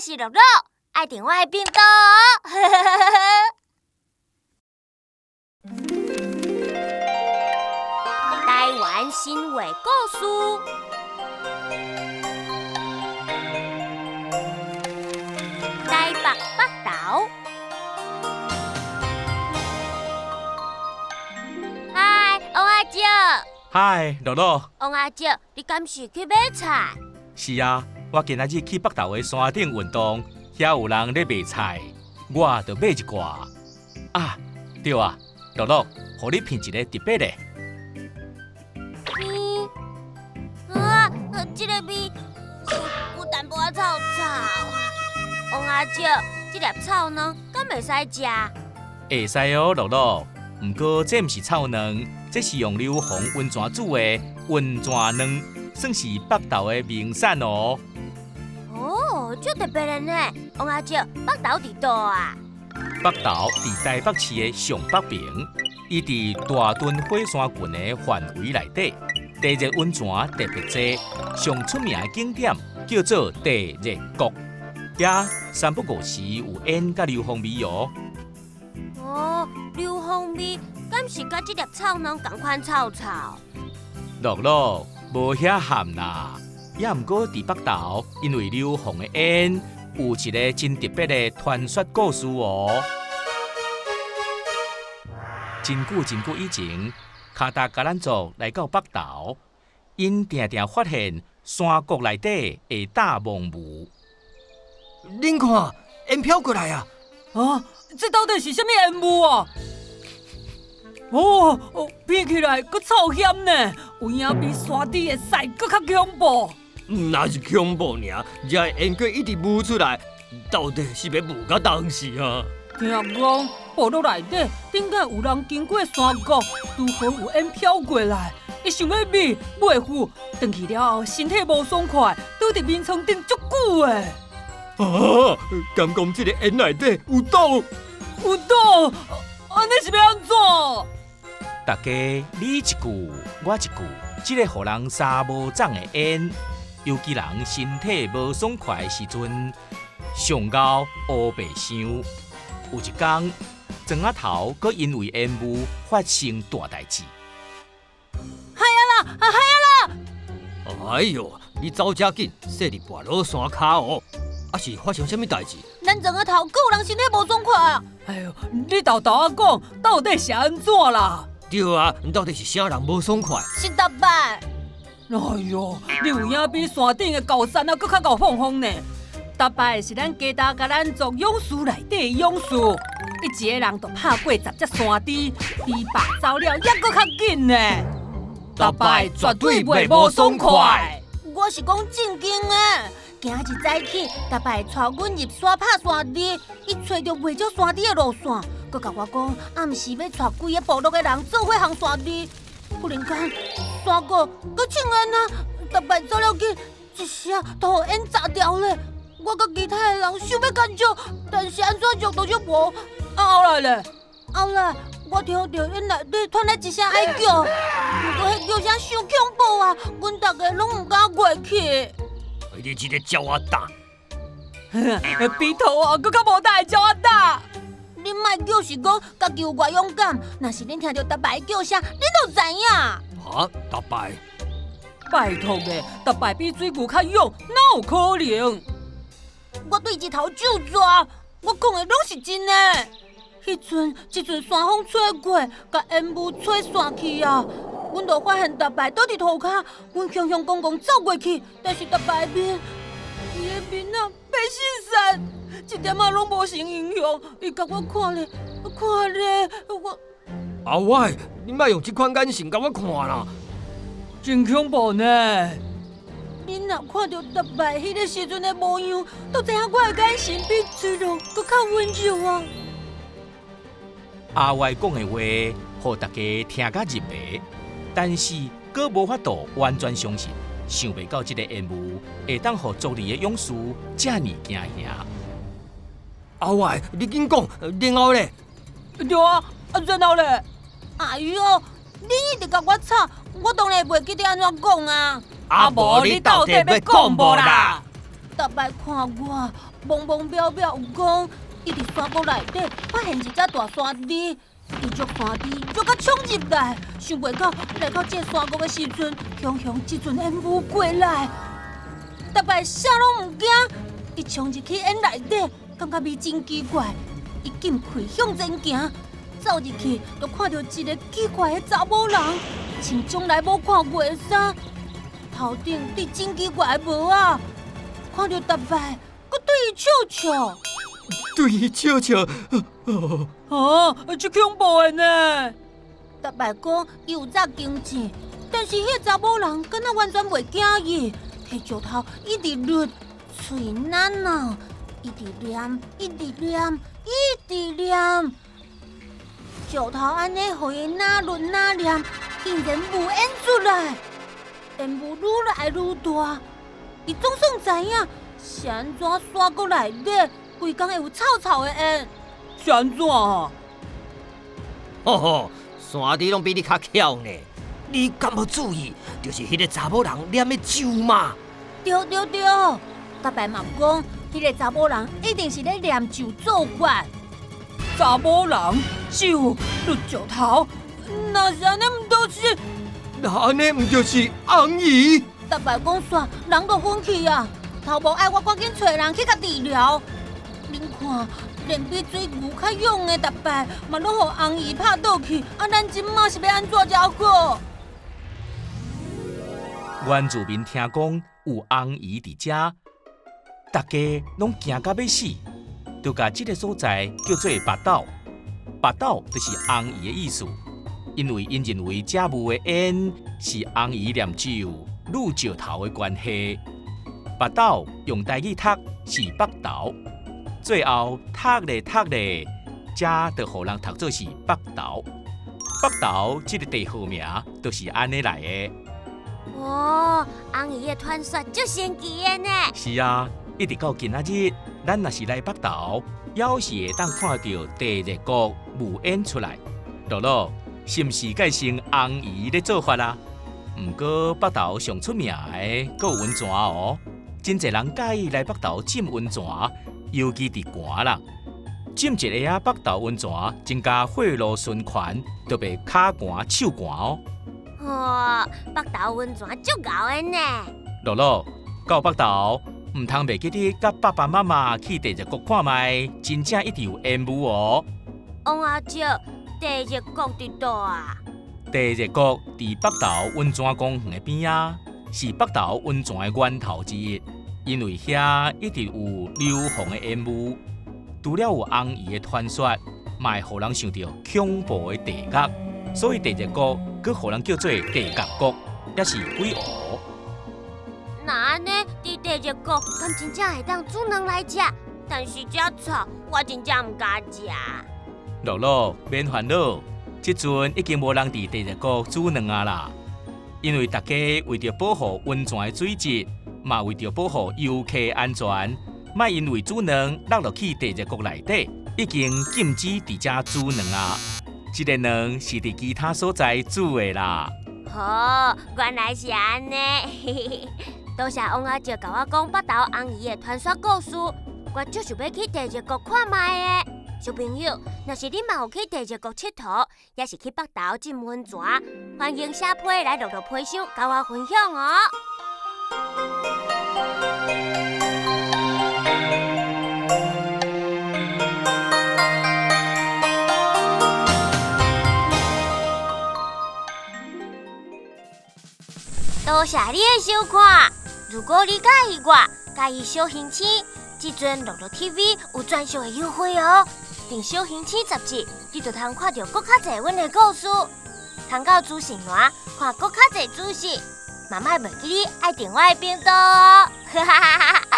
我是樂樂，愛訂我的頻道哦。台灣神話故事，台北北投。嗨，王阿叔。嗨，樂樂。王阿叔，你敢是去買菜？是啊，我今仔日去北投的山頂運動，遐有人咧賣菜，我就買一寡。啊，對啊，樂樂，予你品一个特別的。嗯，啊，這个味有淡薄仔臭臭。王阿叔，這粒臭卵敢會使食？會使哦，樂樂。毋過這毋是臭卵，這是用硫磺溫泉煮的溫泉卵，算是北投的名產哦。哦，足特別的呢。王阿叔，北投佇佗啊？北投佇台北市的上北邊，伊佇大屯火山群的範圍內底，地熱溫泉特別濟，上出名的景點叫做地熱谷，遐三不五時有煙佮硫磺味哦。哦，硫磺味，敢是佮這粒臭卵仝款臭臭？樂樂，無遐譀啦，也毋過佇北投，因為硫磺的煙，有一个真特別的傳說故事哦。真久真久以前，卡達嘉蘭族來到北投，𪜶定定發現山谷內底會罩濃霧。恁看，煙飄過來啊！啊，這到底是啥物煙霧啊？哦哦，聞起來閣臭薟呢，有影比山頂的屎閣較恐怖。若是恐怖爾，這煙過一直霧出來，到底是欲霧到當時啊？聽講部落內底頂擺有人經過山谷，拄好有煙飄過來，伊想欲避，袂赴，轉去了後身體無爽快，倒佇眠床頂足久的。啊！敢講這个煙內底有毒？有毒？按呢是欲按怎？大家你一句我一句，這个予人三無長的煙，尤其人身體無爽快的時陣，上𠢕烏白想。有一天，庄仔頭閣因為煙霧發生大代誌。害啊啦！害啊啦！哎喲，你走遮緊，踅佇跋落山跤哦！啊是發生啥物代誌？咱庄仔頭閣有人身體無爽快啊！哎喲，你沓沓仔講，到底是按怎啦？對啊，到底是啥人無爽快？是逐擺。哎喲，你有影比山頂的高山啊，閣較𠢕放風呢！逐擺是咱加達嘉蘭族勇士內底的勇士，伊一个人就拍過10隻山豬，比白走了猶閣較緊呢。逐擺絕對袂無爽快。我是講正經的，今日早起，逐擺帶阮入山拍山豬，伊揣著袂少山豬的路線，閣共我講暗時欲帶規个部落的人做伙行山豬。忽然間，山谷閣衝煙啊！逐擺走了緊，一時仔都予煙閘掉咧。我佮其他的人想欲共救，但是按怎救都救無。啊，後來咧？後來我聽著煙內底傳來一聲哀叫，毋過彼叫聲傷恐怖啊！阮逐家攏毋敢過去。你這个鳥仔膽！比兔仔閣較無膽的鳥仔膽。恁莫叫是講家己有偌勇敢，若是恁聽著逐擺的叫聲，恁就知影。哈，逐擺？拜託的，逐擺比水牛較勇，哪有可能？我對日頭咒蛇，我講的攏是真的。彼陣一陣山風吹過，共煙霧吹散去啊！阮就發現逐擺倒佇塗跤，阮雄雄剛剛走過去，但是逐擺的面，伊的面啊白死煞，一點仔攏無受影響。伊共我看咧，看咧，我阿偉，你莫用這款眼神共我看啦，真恐怖呢！恁若看著逐擺彼个時陣的模樣，就知影我的眼神比脆弱閣較溫柔啊！阿偉講的話，予大家聽甲入迷，但是閣無法度完全相信，想袂到這个煙霧會當予族裡的勇士遮爾驚嚇。阿偉，你緊講，然後咧？對啊，然後咧？哎喲，你一直共我吵，我當然袂記得按怎講啊！啊無你到底欲講無啦？逐逐擺看我，懵懵渺渺有講，伊佇山谷內底發現一隻大山豬，伊將山豬捉甲衝入來，想袂到來到這山谷的時陣，雄雄這陣煙霧過來，逐擺啥攏毋驚，伊衝入去煙內底，感覺味真奇怪，伊緊開向前行，走入去就看著一个奇怪的查某人，穿從來無看過的衫，頭頂戴真奇怪的帽仔。看著逐擺，閣對伊笑笑，對伊笑笑，啊，足恐怖的呢！逐擺講伊有早經濟，但是彼个查某人敢若完全袂驚伊，提石頭一直攄，喙難啊，一直念，一直念，一直念，石頭按呢予伊哪攄哪念，竟然霧煙出來，煙霧愈來愈大。伊總算知影是按怎山谷內底，規工會有臭臭的煙，是按怎啊？吼吼，山豬攏比你較巧呢！你敢無注意？就是彼个查某人念的咒嘛？對對對，逐擺嘛講，彼个查某人一定是咧念咒做法。查某人咒攄石頭，若是按呢，毋就是？若按呢，毋就是紅姨？逐擺講煞，人都昏去啊！頭毛愛我趕緊揣人去共治療。恁看，連比水牛較勇的逐擺，嘛攏予紅姨拍倒去。啊，咱這馬是欲按怎才好？原住民聽講有紅姨佇遮，大家攏驚甲欲死，就共這个所在叫做北斗。北斗就是紅姨的意思，因為𪜶認為遮霧的煙是紅姨念咒擄石頭的關係。北斗用台語讀是北斗，最後讀咧讀咧，遮就予人讀做是北斗。北斗這个地號名就是按呢來的。哦，紅姨的傳說足神奇的呢。是啊，一直到今仔日，咱若是來北斗，猶是會當看著地熱谷霧煙出來。樂樂，是毋是蓋成紅姨咧做法啊？毋過北斗上出名的，閣有溫泉哦。真濟人佮意來北斗浸溫泉，尤其佇寒啦。浸一下仔北斗溫泉，增加血路循環，就袂跤寒手寒哦。哇，北斗溫泉足𠢕的呢！樂樂，到北斗，毋通袂記得佮爸爸媽媽去地熱谷看覓，真正一定有煙霧哦。王阿叔，地熱谷佇佗啊？地熱谷佇北斗溫泉公園的邊仔，是北斗溫泉的源頭之一。因為遐一直有硫磺的煙霧，除了有紅姨的傳說，嘛會予人想著恐怖的地獄，所以地熱谷閣予人叫做地獄谷，也是鬼湖。那按呢，佇地熱谷敢真正會當煮卵來食？但是遮臭，我真正毋敢食。樂樂免煩惱，這陣已經無人佇地熱谷煮卵啊啦，因為大家為著保護溫泉的水質，嘛為著保護遊客安全，莫因為煮卵落落去地熱谷內底，已經禁止佇遮煮卵啊。這个卵是佇其他所在煮的啦。哦，原來是按呢。多謝王阿叔共我講北斗紅姨的傳說故事，我足想欲去地熱谷看覓的。小朋友，若是你嘛有去地熱谷𨑨迌，抑是去北斗浸溫泉，歡迎寫批來樂樂批箱共我分享哦。多謝你的收看。如果你佮意我，佮意小星星，這陣樂樂 TV 有專屬的優惠哦。訂小星星雜誌，你就通看著閣較濟阮的故事，通到資訊欄看閣較濟資訊。嘛莫袂記得愛訂我的頻道哦。哈哈哈哈。